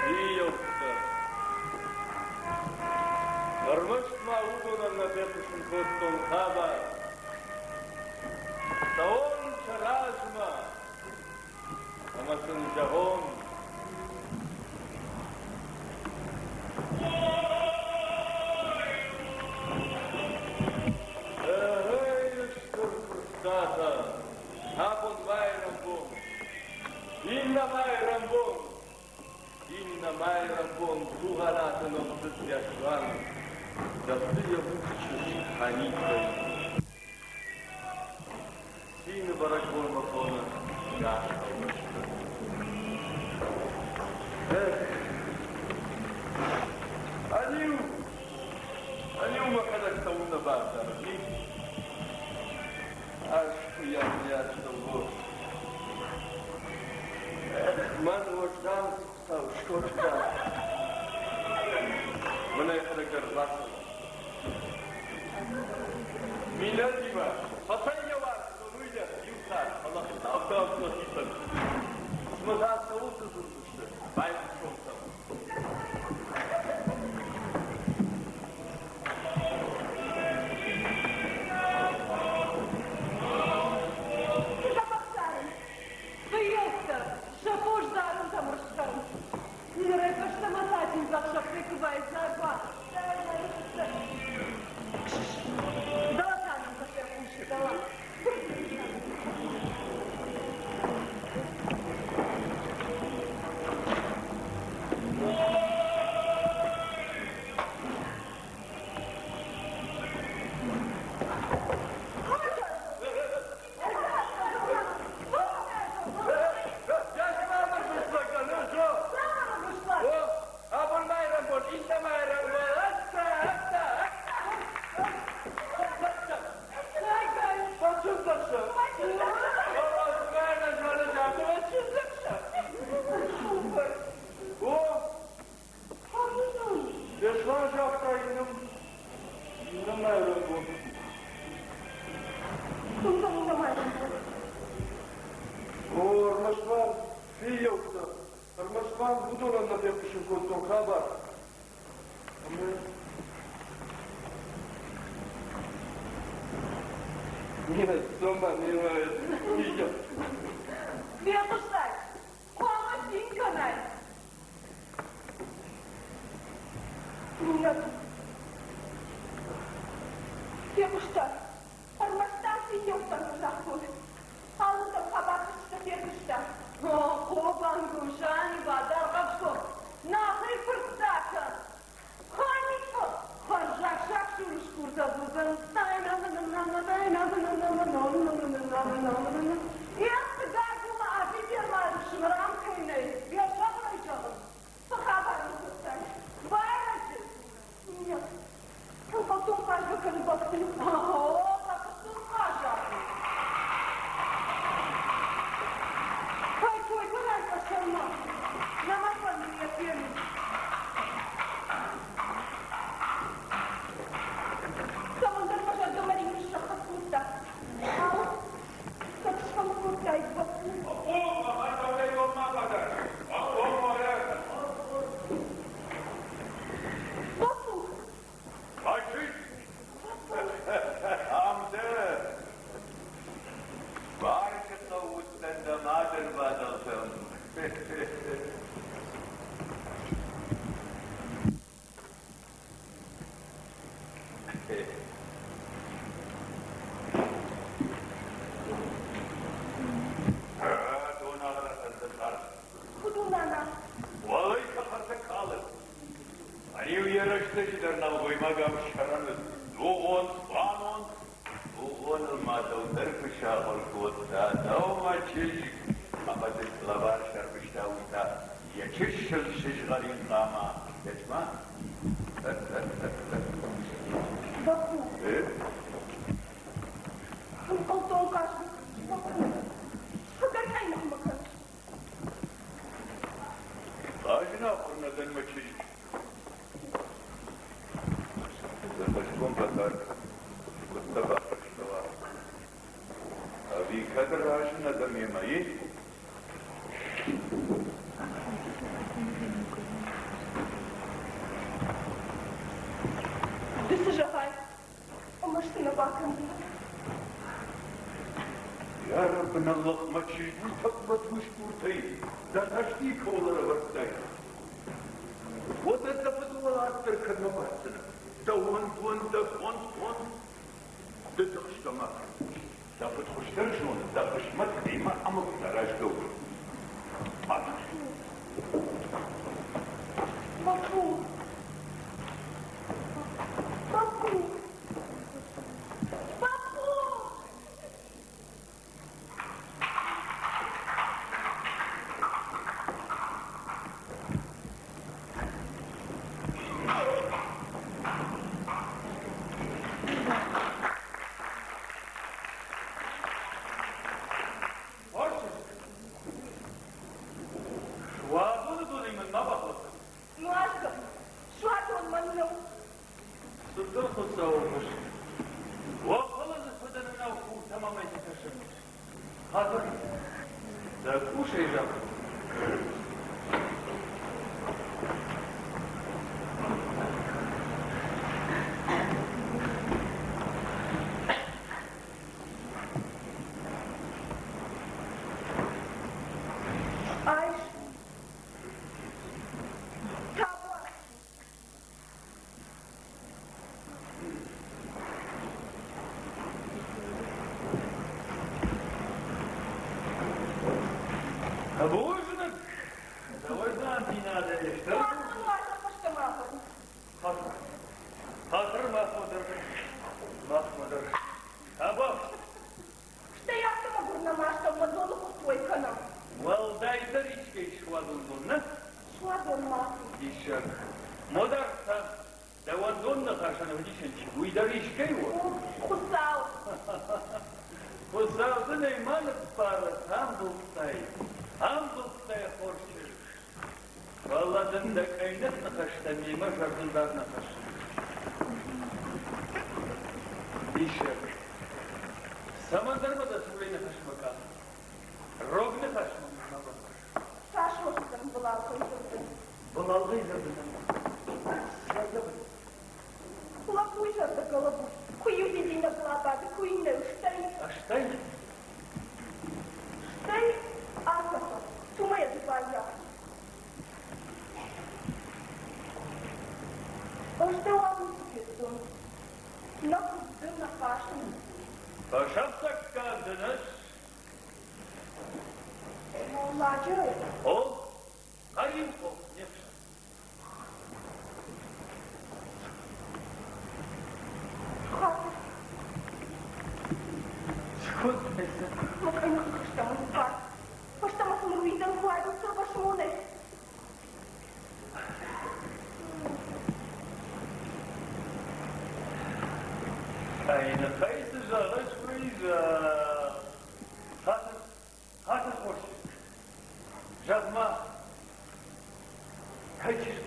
Фиййӕуттӕ. Ӕрмӕст ма уыдонӕн нӕ фехъусын кодтон хабар. Цӕуон сӕ размӕ ӕмӕ сын зӕгъон, Эгъей, стыр куырттатӕ, абон майрӕмбон, иннӕ майрӕмбон, иннӕ майрӕмбон Тугъанаты номдзыд Беслӕн дӕтты йӕ буц чызг Ханиффӕйы. Цины бӕрӕгбонмӕ хоны гас хъӕубӕсты. Эх, ӕниу, ӕниу мӕхӕдӕг цӕуылнӕ баззарын, и? Ӕз куыййӕн астӕугонд. Эх, мӕн уӕздан Хуыцау скодта. Мӕнӕ йӕхӕдӕг дӕр рацӕуы. Минӕтимӕ фӕцӕййӕуарзтон уый дӕр иу цард, фӕлӕ Хуыцау та хицӕн. Цымӕ та цӕуылты дзурдзысты, байхъусон сӕм. Фыййӕуттӕ сӕ фос дарынц ӕмырстӕн. Нырӕй фӕстӕмӕ та чындзӕхсӕвтӕй куы байдзаг уа, Дӕлӕ та нӕм фӕхъусы, дӕлӕ. Беслан загъта иннӕ майрӕмбон. О, ӕрмӕст ма фиййӕуттӕ, ӕрмӕст ма уыдонӕн нӕ фехъусын кодтон хабар. Ӕмӕ Нет, дома не Фехъуыстай? Хъуамӕ цин кӕнай. Минӕт. Фехъуыстай? Ӕрмӕст дӕм фиййӕуттӕн куы загътой. Алырдӕм хабархӕсджытӕ фервыста. О, Хъобангом, Дӕргъӕвсгом, нӕхи фырттӕ Ханиффӕ, хӕрзаг сагсуры скуртӕ дзурдзӕн. Йӕ хъыгаг у мӕ афицермӕ ӕфсымӕр ам кӕй нӕй, йӕ зӕгъын зӕгъын. Цы хабар ын кодтай? Байрӕджы! Нет. Ӕнхъӕлдтон хъазгӕ кӕны бӕхты. О, бӕхтыл хъазаг. Кӕй кой кӕнай къӕсӕрмӕ? Нӕма фӕнды йӕ фенын. Цӕмӕндӕр мӕ зӕрдӕмӕ риуы ссӕххӕтт кодта. Ау, кӕд сфӕнд кодтай, Бӕппу? Бӕппу! Ам дӕ! Бӕргӕ хъӕуыдтӕн дӕ мадырвадӕлтӕм. Ӕниу йӕ рӕстӕджы дӕр нӕлгоймагау сӕрӕн уыд. Дугъон, цуанон, дугъоныл ма дӕу дӕр куы сахуыр кодта, дӕумӕ чызг, ӕмӕ дын лӕвар сӕрвыста уый та йӕ чысыл сызгъӕрин хъама. Кӕс-ма. Бӕппу. Ӕнхъӕлдтон хъазгӕ. Бӕппу. Цыдӕр къӕйных кӕныс. Хъазын ахуыр нӕ дӕн, мӕ чызг. Дӕ цӕсгом батар, куыд дӕ бафарстӕуа? Ӕви кӕд разы нӕ дӕ мемӕ, и? Ды цы зӕгъай, ӕмӕ цы нӕ бакӕндзынӕ? Йарӕбын Аллах, мӕ чызг уый тӕппӕт усгуртӕй дӕ цӕсти кӕуыл ӕрӕвӕрдтай? Уӕдӕ дӕ фыдуӕларт дӕр кӕдмӕ баддзынӕ? Дӕ уӕнд-уӕнд, дӕ конд-конд, ды тыхсгӕ ма кӕн. Дӕ фыд хуыздӕр зоны, дӕ хъысмӕт кӕимӕ ӕмӕ куыд аразгӕ у. Ма тыхс. Бӕппу! Бӕппу! Бӕппу! Суадоны донӕй мын ма бахуӕцӕд. Нуазгӕ, суадон мӕн нӕу. Цыдӕр Хуыцауы фыст. Уӕ фӕлӕ дзы фыдӕны нӕу хуртӕм ӕмӕ кӕсын. Хатыр, дӕ къусӕй зӕгъ. Айс. Табуа. Бузныг! Дӕуӕздандзинадӕй стыр. Фӕстӕмӕ Хатыр. Хатыр махмӕ дӕр. Махмӕ дӕр. Табуа. Стӕй афтӕ мӕгуыр нӕ мастӕумӕ доны къуыртт кӕнӕм. Уӕлдайдӕр искӕй суадон дон, нӕ? Суадон ма. Диссаг. Модар та дӕуӕн дон ныхасӕн ӕвдисӕн чи, уый дӕр искӕй у? Хуыцау. Хуыцау дын ӕй ма ныббарӕд, амбылдтай, амбылдтай, хорз чызг. Фӕлӕ дын дӕ къӕйных ныхӕстӕ мемӕ зӕрдыл дӕр нӕ хӕссын. Диссаг. Цӕмӕндӕр ма дӕ цурӕй ныхасмӕ къахы. Рог ныхасмӕ мын ма бахӕсс. Цас рохтӕн былалгъӕй дзырды? Былалгъӕй дзырды нӕ. Зӕрдӕбын. Лӕппуйы зӕрдӕ гӕлӕбу. Куы иу дидинӕгыл абады, куы иннӕ, стӕй. Стӕй? Стӕй асӕхы, цума йӕ ды баййаф. Ӕз дӕуӕн ницы федтон. Нӕ куывды, нӕ хъазты. Фӕсӕфтӕггаг дын ӕз. Молладжы? О, Хъӕриу хох, не фсӕн. Хатыр. Скуыд цы? Мӕ къӕйных фӕстӕмӕ ныббар. Фӕстӕмӕ сын руидӕн куы айдыдта фӕсмонӕй. Къӕйныхӕй цы зӕгъыс, уый зӕгъ. Хатыр, хатыр хорз чызг. Зӕгъ-ма, кӕй чызг?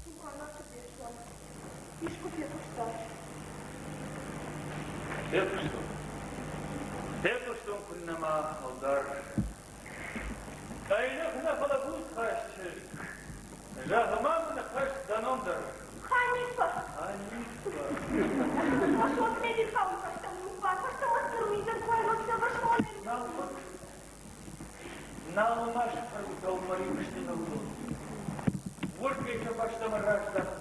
Тугъанаты Беслан. Искуы фехъуыстай? Фехъуыстон. Фехъуыстон куыннӕ-ма, ӕлдар. Къӕйных нӕ, фӕлӕ буцхаст чызг. Зӕгъ-ма мын хӕст дӕ ном дӕр. Ханиффӕ. Ханиффӕ. Фӕсонт медикхауы фӕстӕмӕ ныббар, фӕстӕмӕ ӕрмидӕг куайрӕгтӕ фӕсмонӕй. Нал хъуыд. Нал ма сфӕрутау мӕ риуысты ныллон. Уырдгӕй сӕ фӕстӕмӕ раздӕхт.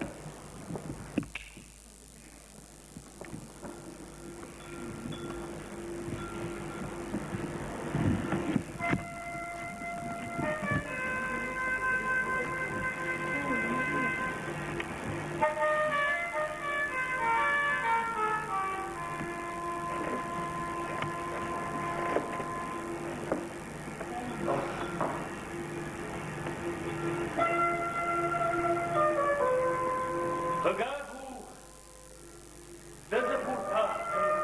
Хъыгаг у, дӕ дзыхур тагъд кӕй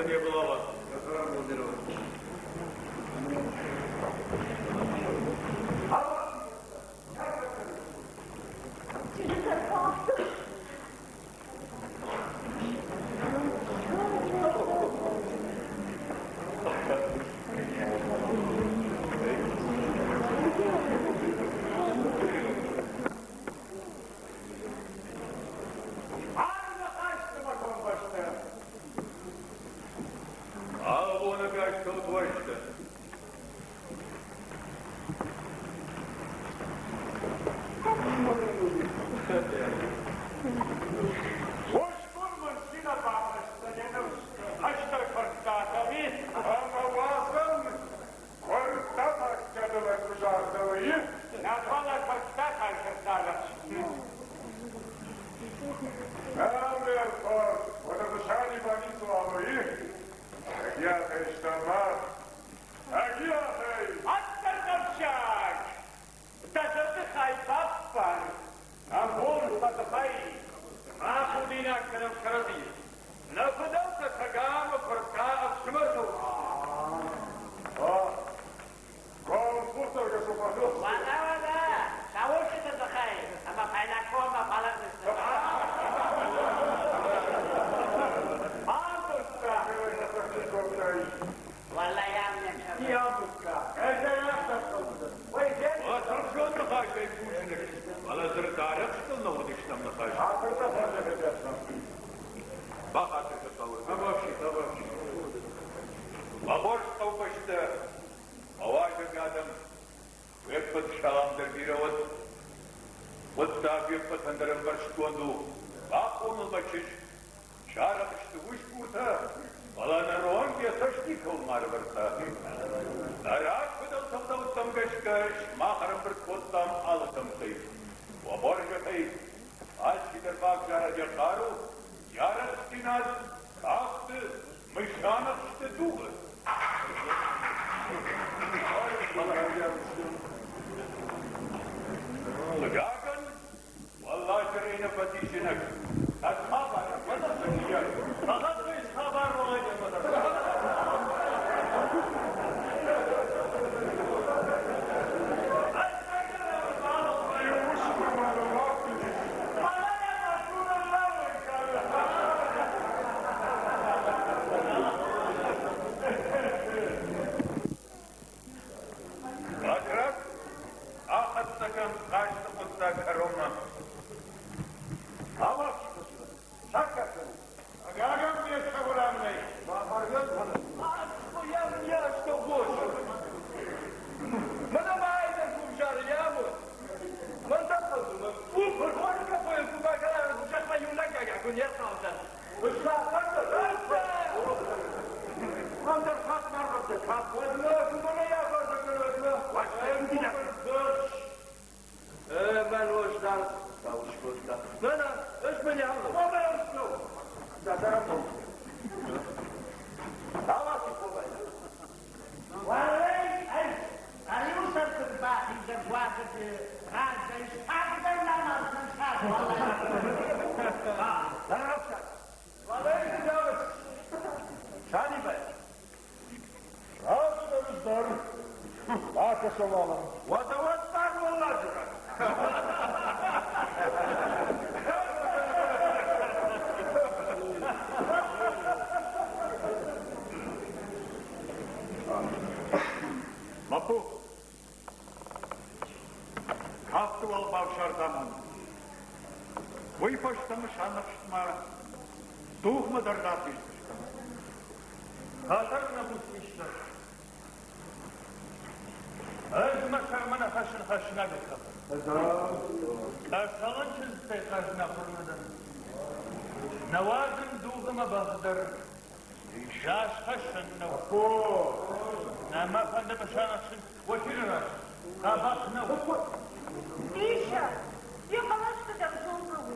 фӕивы. Рахудинаг кӕнӕм кӕрӕдзийы. Нӕ фыдӕлтӕ Тӕга ӕмӕ Фыртӕ ӕфсымӕртӕ Уӕлӕ, уӕлӕ, сауырсыты дзыхӕй ӕмӕ фӕйнӕ коммӕ фӕлӕгдзысты. Уӕлӕ йӕм не Батыржон ныхасӕй бузныг, фӕлӕ дзырдарӕхстыл нӕ уыдыстӕм ныхас. Бахатыр кӕн, Бауырбег. Мӕ хорз хъӕубӕстӕ, мӕ уазӕг адӕм, уе ппӕт салам дӕр бирӕ уӕд. Хъуыддаг уе ппӕтӕн дӕр ӕмбӕрстгонд у. Бахъомыл мӕ чызг, сарӕх сты усгуртӕ, фӕлӕ ныронг йӕ цӕст никӕуыл ма ӕрӕвӕрдта. Нӕ рагфыдӕлты ӕгъдӕуттӕм гӕсгӕ сымах ӕрӕмбырд кодтам алы кӕмттӕй. Уӕ хорзӕхӕй, алчидӕр бавзарӕд йӕ хъару, йӕ арӕхстдзинад кафты, мысанӕхсты дугъы. Хъыгагӕн, Уӕлладжырӕй нӕ фӕдисинаг. Ӕз хабар, Батраз, ахӕццӕ кӕн хъазты хъуыддаг кӕронмӕ. Лӕппу, кафты уал бафсӕрдамон. Уый фӕстӕ мысанӕхстмӕ дугъмӕ дӕр рахиздзыстӕм. Хатыр нӕ буцмистр. Ӕз мӕ сӕрмӕ нӕ хӕссын хӕснагыл кӕнын. Къӕсӕлы чызгтӕй хӕзна хъуырмӕ дӕр. Нӕ уадзын дугъы мӕ бӕх дӕр. Заз хӕссӕн нӕу. Нӕ мӕ фӕнды мысанӕхсын уӕчыры раз. Хъабахъ нӕу. Миша, йӕ хъӕлӕсты дӕр зонгӕ у.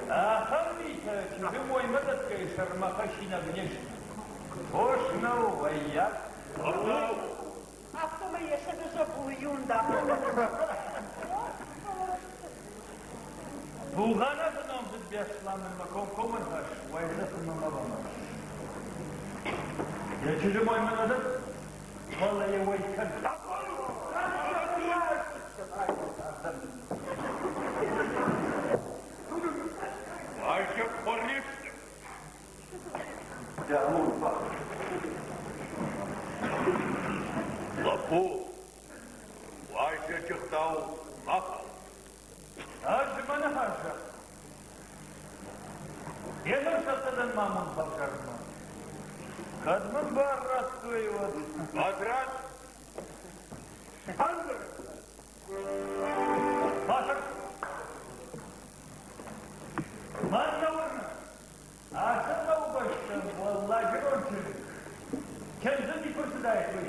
Ахӕм митӕ чызджы моймӕ дӕтгӕйы сӕрмӕ хӕссинаг не сты. Фос нӕу, вӕййаг. Афтӕмӕй йӕ 100 зӕбулы иундах. Тугъанаты номдзыд Беслӕны мӕ комкоммӕ ныхас уайдзӕфы мӕ ма бамбар. Йӕ чызджы моймӕ нӕ дӕтт, фӕлӕ йӕ уӕй кӕн. Уазӕг хорнесты. Лӕппу, уазӕджы гъдау ма хал. Ӕз мӕ ныхас загътон. Йе цӕттӕ дӕн мамон бавзарынмӕ. Кӕд мын бар радтой, уӕд. Батраз! Батыр! Мӕн нӕ уырны. Ацы хъӕубӕстӕм уӕлладжырон чызг чындзы никуы рцыдаид, уый.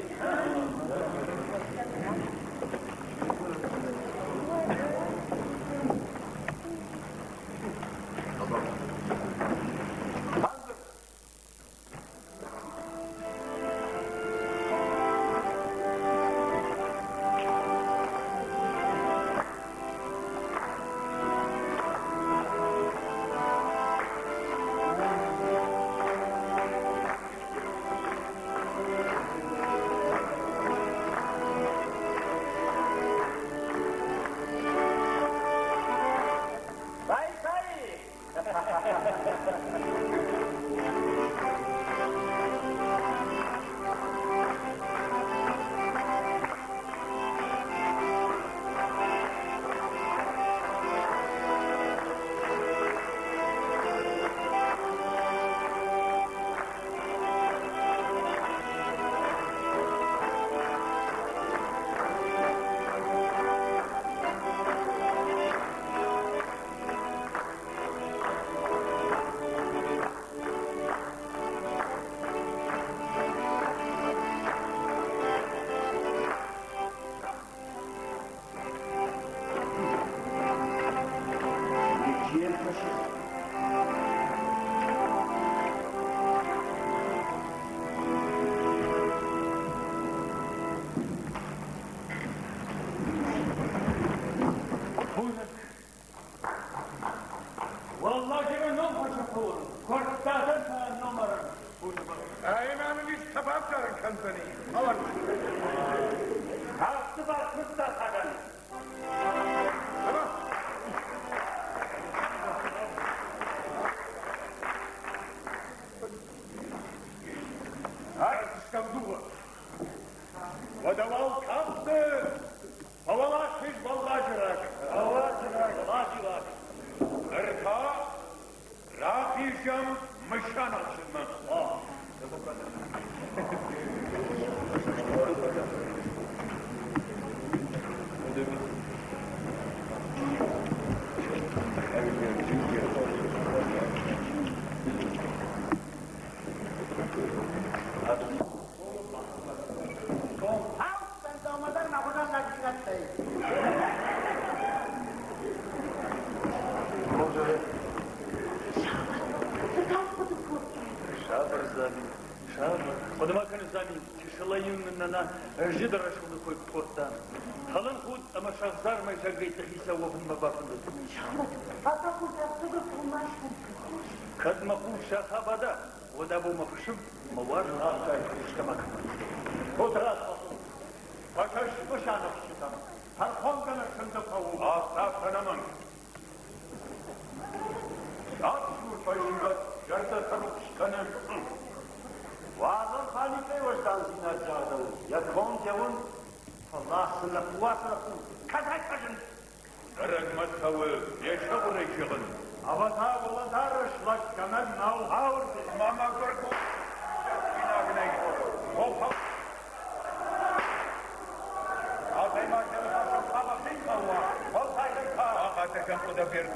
Мысан ӕхсынмӕ. Сабыр, Замин, сабыр. Хъуыды ма кӕныс, Замин, чысылӕй-иу нын нана зыды рӕсугъды кой куы кодта. Хӕлын худ ӕмӕ сӕгъдзармӕй зӕггӕйтты хицау уӕвынмӕ бафӕндыд. Кӕд мӕ хъус саха бада, уӕд абон мӕ фысым мӕ уарзон ӕхцайы хъустӕ ма кӕнӕд. Тотраз фӕкӕс мысанӕхсджытӕм, тӕрхонгӕнӕг сын дӕ хъӕуы. Афтӕ ӕнӕмӕнг. Сагсур фӕсивӕд зӕрдӕтӕ рухс кӕны. Уазал паникӕйы уӕздандзинад загъдӕуы, йӕ конд, йӕ уынд, фӕлӕ цы лӕппу ацы лӕппу, кӕцӕй фӕзынд? Бӕрӕгмӕ цӕуы йӕ сӕгъуырӕй зӕгъын. Ӕвӕдза, уӕлӕдарӕс лӕг кӕмӕн нӕу ауырды. Ма мӕгуыр нӕй. Адӕймаг йӕ ныхасӕн хъуамӕ хицау уа, уӕлдайдӕр та. Ахатӕгӕн Хъуыдӕберд.